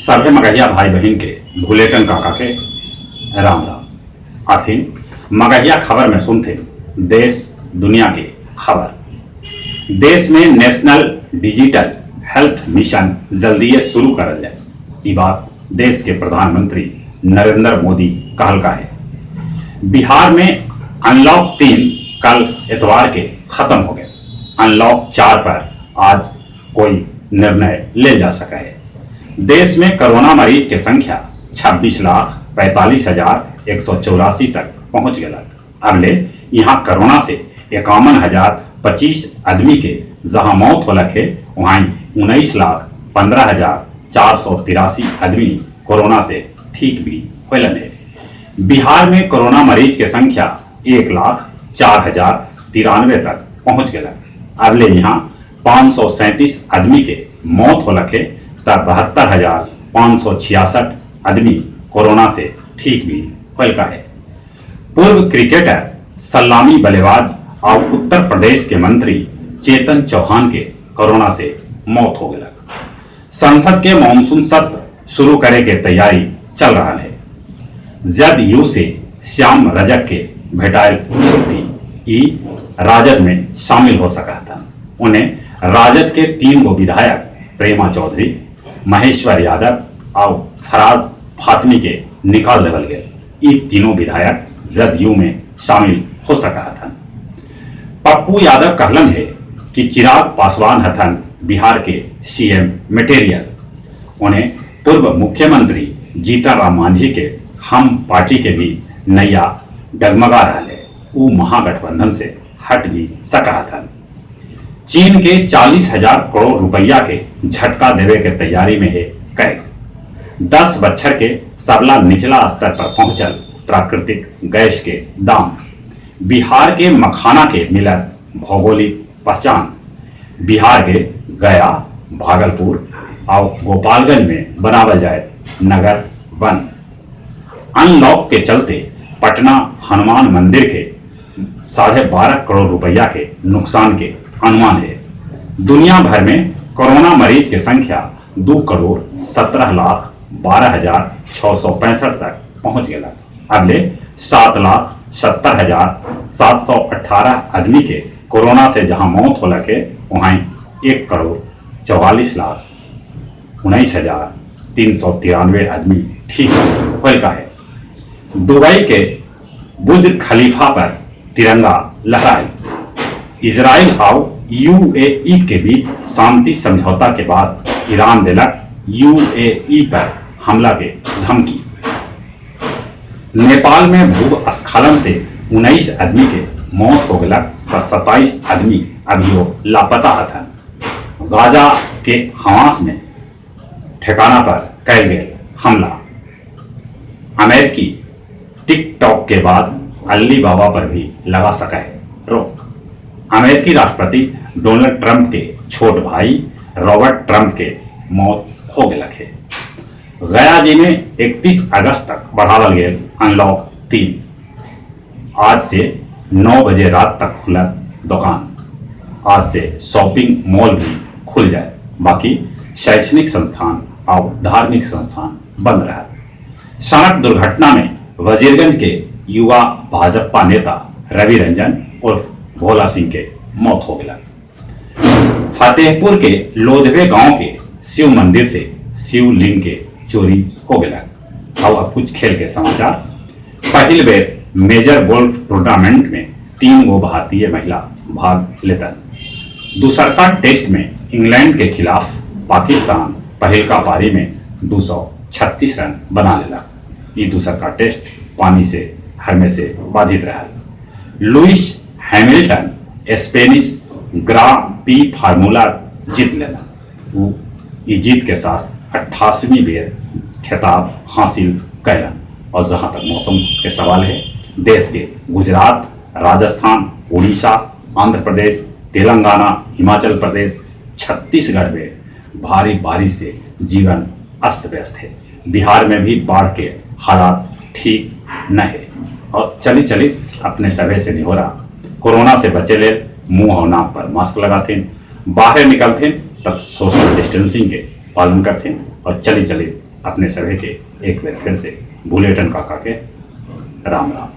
सभे मगहिया भाई बहिन के भुलेटन काका के राम राम। आथिन मगहिया खबर में सुनथिन देश दुनिया के खबर। देश में नेशनल डिजिटल हेल्थ मिशन जल्दीए शुरू करल जाए, ई बात देश के प्रधानमंत्री नरेंद्र मोदी कहलका है। बिहार में अनलॉक 3 कल एतवार के खत्म हो गए। अनलॉक 4 पर आज कोई निर्णय ले जा सका है। देश में कोरोना मरीज के संख्या 26,45,184 तक पहुंच गया। अबले यहाँ कोरोना से 51,025 आदमी के जहां मौत होलक है, वहीं 19,15,483 आदमी कोरोना से ठीक भी होलन है। बिहार में कोरोना मरीज के संख्या 1,04,093 तक पहुंच गया। अबले यहाँ 537 आदमी के मौत होलक है, तब 72,566 आदमी कोरोना से ठीक भी होलका है। पूर्व क्रिकेटर, सलामी बल्लेबाज और उत्तर प्रदेश के मंत्री चेतन चौहान के कोरोना से मौत हो गया। संसद के मानसून सत्र शुरू करे के तैयारी चल रहा है। जदयू से श्याम रजक के भेटायल छुट्टी, ई राजद में शामिल हो सका था। उन्हें राजद के 3 गो विधायक प्रेमा चौधरी, महेश्वर यादव और फराज फातमी के निकाल देवल गए। ई तीनों विधायक जदयू में शामिल हो सका था। पप्पू यादव कहलन है कि चिराग पासवान हथन बिहार के सीएम मटेरियल। उन्हें पूर्व मुख्यमंत्री जीतन राम मांझी के हम पार्टी के भी नैया डगमगा रहा है। वो महागठबंधन से हट भी सका था। चीन के 40,000 करोड़ रुपया के झटका देवे के तैयारी में है कैग। 10 बच्छर के सबला निचला स्तर पर पहुंचल प्राकृतिक गैस के दाम। बिहार के मखाना के मिलत भौगोलिक पहचान। बिहार के गया, भागलपुर और गोपालगंज में बनावल जाए नगर वन। अनलॉक के चलते पटना हनुमान मंदिर के 12.5 करोड़ रुपया के नुकसान के अनुमान है। दुनिया भर में कोरोना मरीज के संख्या 2,17,12,665 तक पहुंच गया। अगले 7,70,718 आदमी के कोरोना से जहां मौत होला के, वहां 1,44,19,393 आदमी ठीक होल का है। दुबई के बुर्ज खलीफा पर तिरंगा लहराई। इजराइल और यूएई के बीच शांति समझौता के बाद ईरान दिलक यूएई पर हमला के धमकी। नेपाल में भूस्खलन से 19 आदमी के मौत हो गया पर 27 आदमी अभी लापता हथन। गाजा के हमास में ठिकाना पर कैल गए हमला। अमेरिकी टिकटॉक के बाद अली बाबा पर भी लगा सका है रोक। अमेरिकी राष्ट्रपति डोनाल्ड ट्रंप के छोट भाई रॉबर्ट ट्रंप के मौत हो गया है। गया जी में 31 अगस्त तक बढ़ावल गए अनलॉक 3। आज से 9 बजे रात तक खुला दुकान। आज से शॉपिंग मॉल भी खुल जाए, बाकी शैक्षणिक संस्थान और धार्मिक संस्थान बंद रहा। सड़क दुर्घटना में वजीरगंज के युवा भाजपा नेता रवि रंजन और भोला सिंह के मौत हो गया। फतेहपुर के लोधवे गांव के शिव मंदिर से शिवलिंग के चोरी हो गया। और अब कुछ खेल के समाचार। पहली बेर मेजर गोल्फ टूर्नामेंट में 3 गो भारतीय महिला भाग लेतन। दूसरका टेस्ट में इंग्लैंड के खिलाफ पाकिस्तान पहिलका पारी में 236 रन बना लेला। ये दूसरका टेस्ट पानी से हरमे से बाधित रहा। Lewis Hamilton Spanish Grand Prix Formula जीत लेना। वो इस जीत के साथ 88वीं बेर खिताब हासिल कैलन। और जहां तक मौसम के सवाल है, देश के गुजरात, राजस्थान, उड़ीसा, आंध्र प्रदेश, तेलंगाना, हिमाचल प्रदेश, छत्तीसगढ़ में भारी बारिश से जीवन अस्त व्यस्त है। बिहार में भी बाढ़ के हालात ठीक न है। और चली चली अपने सभे से निहोरा, कोरोना से बचे ले मुंह और नाक पर मास्क लगाथिन, बाहर निकलथिन तब सोशल डिस्टेंसिंग के पालन करथिन और चली चली अपने सभी के एक बार फिर से बुलेटन काका के राम राम।